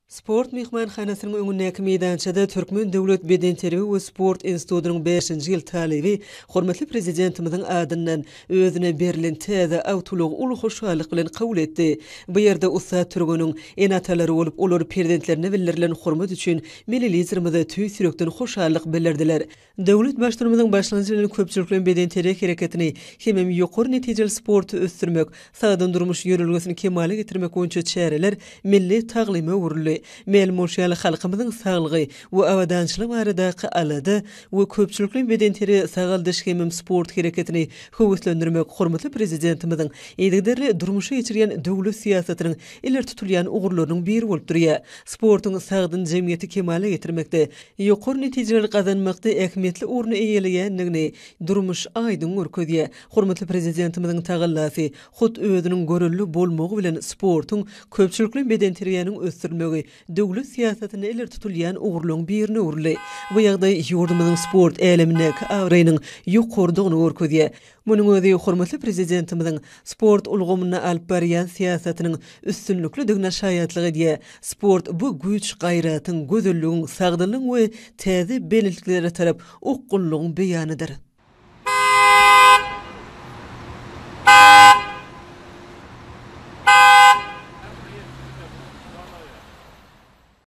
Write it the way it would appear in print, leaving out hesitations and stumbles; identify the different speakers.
Speaker 1: Sport myhmanhanasynyň öňündäki meýdançada Türkmen döwlet bedenterbiýe we sport institutynyň bäşinji ýyl talyby hormatly Prezidentimiziň adyndan özüne berlen täze awtoulagy uly hoşallyk bilen kabul etdi. Bu ýerde ussat türgeniň ene-atalary bolup, olar perzentlerine bildirilen hormat üçin Milli Liderimize tüýs ýürekden hoşallyk bildirdiler. Döwlet Baştutanymyzyň başlangyjy bilen köpçülikleýin bedenterbiýe hereketini hemem ýokary netijeli sporty ösdürmek, sagdyn durmuş ýörelgesini kemala getirmek boýunça çäreler milli taglyma öwrüldi. Mälim bolşy ýaly, halkymyzyň saglygy we abadançylygy baradaky alada we köpçülikleýin bedenterbiýe-sagaldyş hemem sport hereketini höweslendirmek hormatly Prezidentimiziň yzygiderli durmuşa geçirýän döwlet syýasatynyň ileri tutulýan ugurlarynyň biri bolup durýar. Sportuň sagdyn jemgyýeti kemala getirmekde, ýokary netijeleri gazanmakda ähmiýetli orny eýeleýändigini durmuş aýdyň görkezýär. Hormatly Prezidentimiziň tagallasy, hut özüniň görelde bolmagy bilen sportuň, köpçülikleýin bedenterbiýäniň ösdürilmegi döwlet syýasatynda ileri tutulýan ugurlaryň birine öwrüldi. Bu ýagdaý ýurdumyzyň sport älemindäki abraýynyň ýokarydygyny görkezýär. Munuň özi hormatly Prezidentimiziň sport ulgamynda alyp barýan syýasatynyň üstünliklidigine şaýatlyk edýär. Sport bu güýç-gaýratyň, gözelligiň, sagdynlygyň we täze belentliklere tarap okgunlygyň beýanydyr.